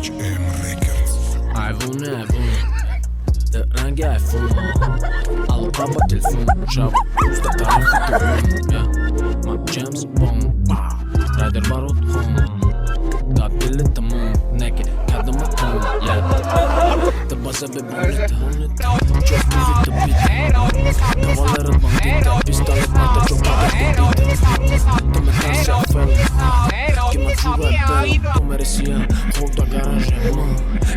HM Records. Айвон, айвон, ранги айфон, алоқа ба телефон, шаб рӯз дар тарафи тувон. Ман Джеймс Бонд, райдер барот хон, дар дили тамом неки кадама тон. Та база бебонита, чорт бита, кавалерът бандита, пистолет мата чопата щетите. Та ме търся фелон, ки ме чува е бела, помересия, хода гаража ма.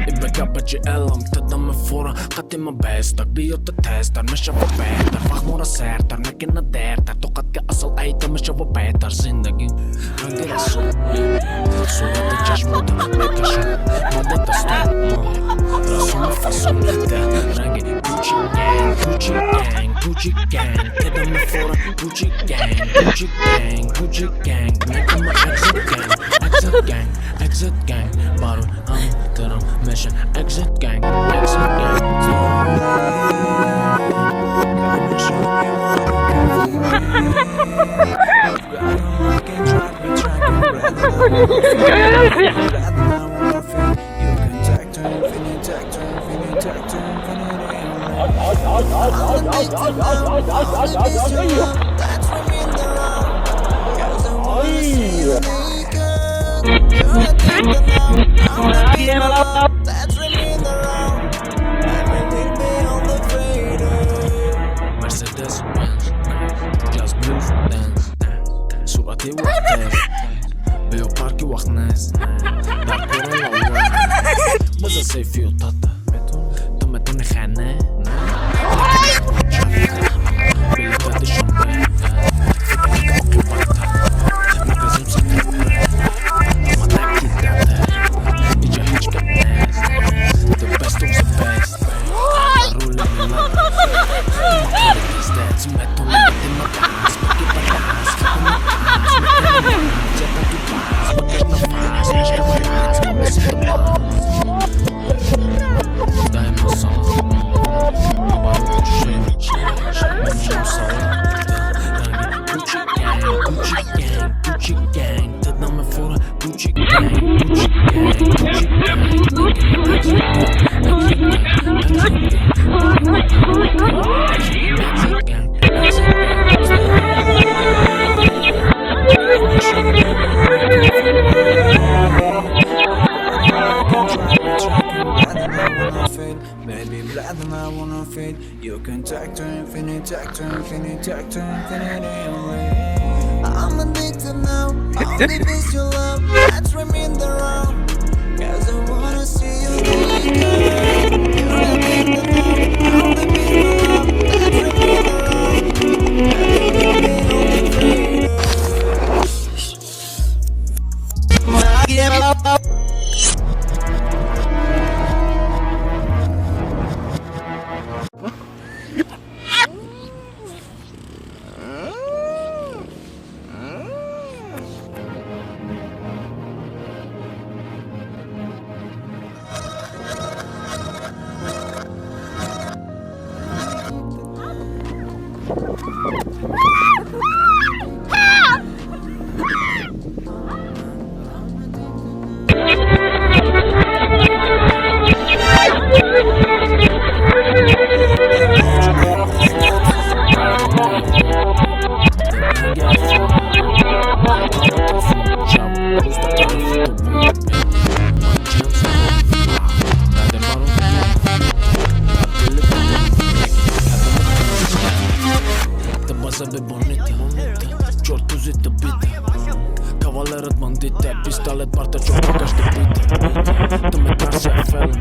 И бека елам, та да ме фора, қати ма бестак, биёта тестар, мешава бетар, фахмора сертар, неки на дертар, тоқатка асал айта мешава бетар, зиндагӣ ранги расул, сурати чашмота мекашам, мада дастон, расуми фасон, да ранги Gucci gang, Gucci gang, Gucci gang, та да ме фора, Gucci gang, Gucci gang, Gucci gang, нека ма exit gang, exit gang, exit gang, баро ам тарам меша, exit gang, exit gang. Mercedes Benz, Jazz Blues Dance, суръати вақт тез, биё парки вақт нест, дар кора лава, база сейфиё тата, ту метони хане, билета Душанбе, фикр оқибата, магазин сатапе, омада кидата, иҷа ҳеҷ гап нест, the best of the best, дар рули миллат. Пиздец, метони димагаз, баки багаз, Дай масала, оборот шею, салат, ранги Gucci gang, Gucci gang, Gucci gang, та да ме фора, Gucci gang, Gucci gang, Gucci gang, exit gang, exit gang. Baby, black and I wanna fade. You can talk to infinity, talk to infinity, talk to infinity only. I'm addicted now, only miss your love. That's in the wrong. 'Cause I wanna see you naked. You're addicted now, only miss your love. That's in the wrong. Кавалерът бандите, пистолет парта чопака ще пита. Та ме търся фелон,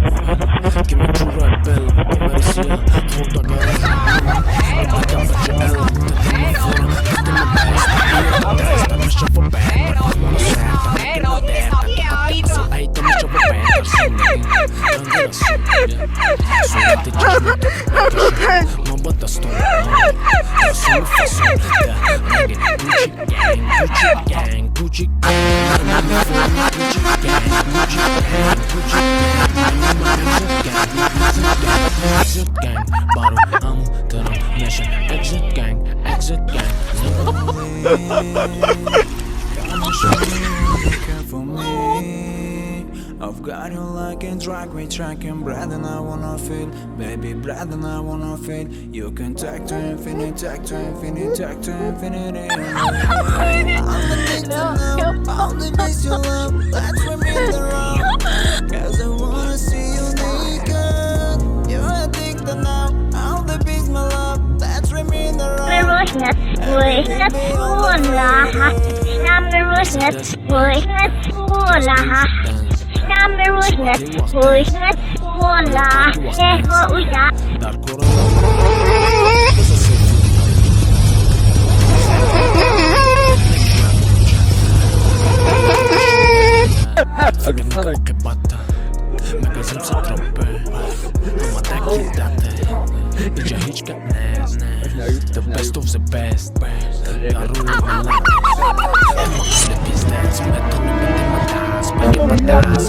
ки ме чура е бела, помересия, хода гаража. Така вече елам, те ме фора, те ме беста, теста, мешава бета, мона серта, неки на дерта, тока асал, ей, те мешава бета. Gucci gang, Gucci gang, Gucci gang, Gucci gang, Exit gang, Exit gang, баро ҳаму тарам меша Exit gang, Exit gang. Come and show me what you care for me. I've got you like a drag me tracking bread and I wanna feel. Baby, bread and I wanna feel. You can take to infinity, take to infinity, take to infinity. I'm addicted now, only miss your love. Let's remain the road. Cause I wanna see you naked. You're addicted now, all the beats my love. Let's remain the road. Дар кора база сейфи. Фикр оқибата мегазим сатропе омада кидате иҷа ҳеҷ гап нест. The best of the best дар рӯи миллат ҳама пиздец метони бедимадас бегимадас.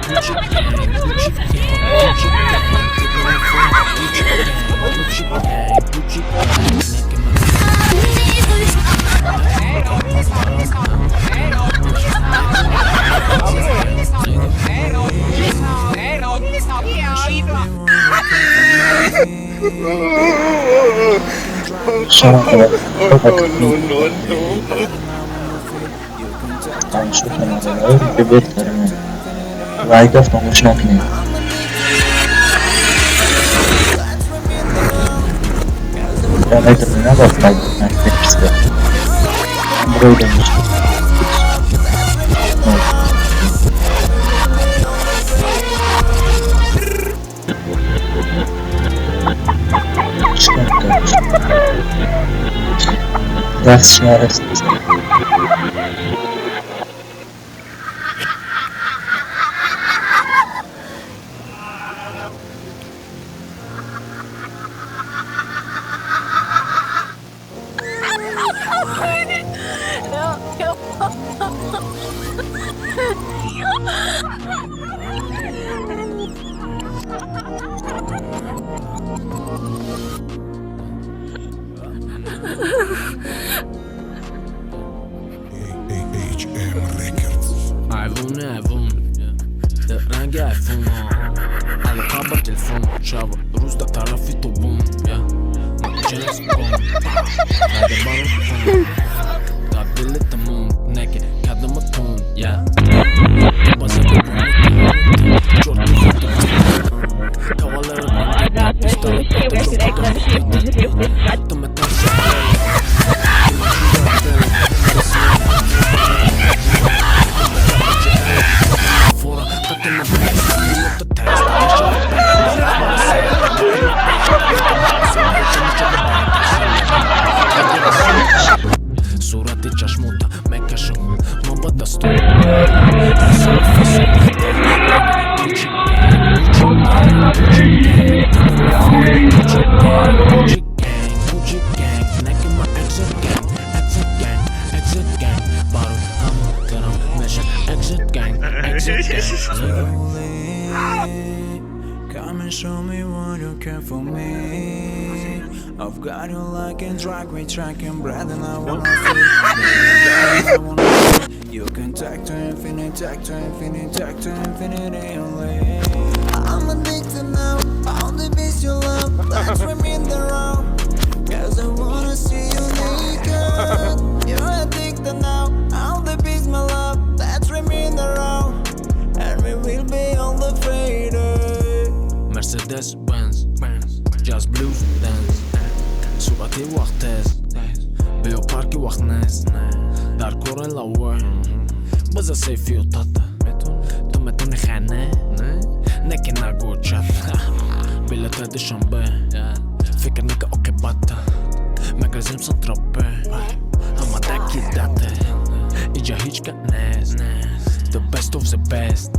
Gucci gang, Gucci gang, Gucci gang, Gucci gang, Gucci gang, Gucci gang, Лайка фаромӯш накунед. Метавонед лайк кунед. Андроид. Даст шуморо. HM Records. Айвон, айвон, ранги айфон, алоқа ба телефон шав рӯз дар тарафи тобон. Джеймс Бонд райдер баро табдили тамом неке кадама тон я база чорти хото кавалер пистолет. Сурати чашмота мекашам ман ба дастон. Gucci gang, Gucci gang, неки ма exit gang, exit gang, exit gang, баро ҳаму тарам меша exit gang, exit gang. Slowly, come and show me what you care for me. I've got you like a drag me tracking bread and I wanna feel. Baby, I wanna feel. You can take to infinity, take to infinity, take to infinity only. I'm addicted now, only miss your love. Let's remain the road. Cause I wanna see you naked. You're addicted now, all the beats my love. Let's remain the road. And we will be on the fader. Mercedes Benz, Jazz Blues Dance. Суръати вақт тез биё парки вақт нест дар кори лава база сейфиё тата ту метони хане неки нагӯ чата билета Душанбе фикр нека оқибата мегазим сантропе ҳамада кидате иҷа ҳеҷ гап нест. The best of the best.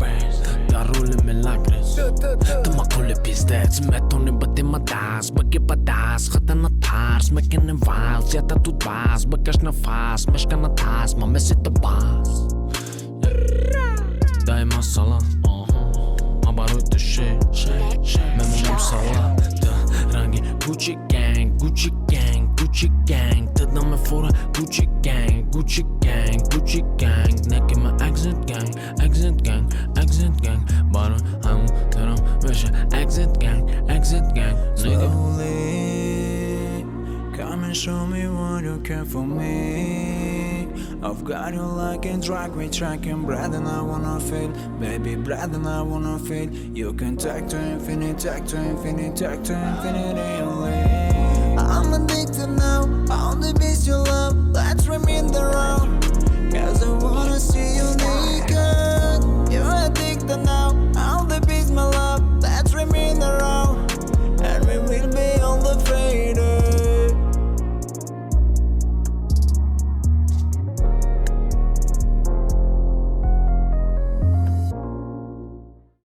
Дар роли Мелагрес. Ту мақоли пиздец. Метони ба тема даст. Баги ба даст. Хата на тарс. Мекене валс. Ята тут бас. Бакаш нафас. Мешка на тас. Ма месита бас. Дай масала. Ма барои ту ше. Мемонам сала. Ту ранги Gucci gang, Gucci gang, Gucci gang. Ту даме фора Gucci gang, Gucci gang, Gucci gang. Неки ма exit gang, exit gang, exit gang. Барои ҳамун тарам меша exit gang, exit gang. Nigga. Slowly, come and show me what you can for me. I've got you like a drug, we tracking bread and I wanna feel, baby, bread and I wanna feel. You can take to infinity, take to infinity, take to infinity only. I'm addicted now, on the beast you love. Let's remain the road. 'Cause I wanna see you.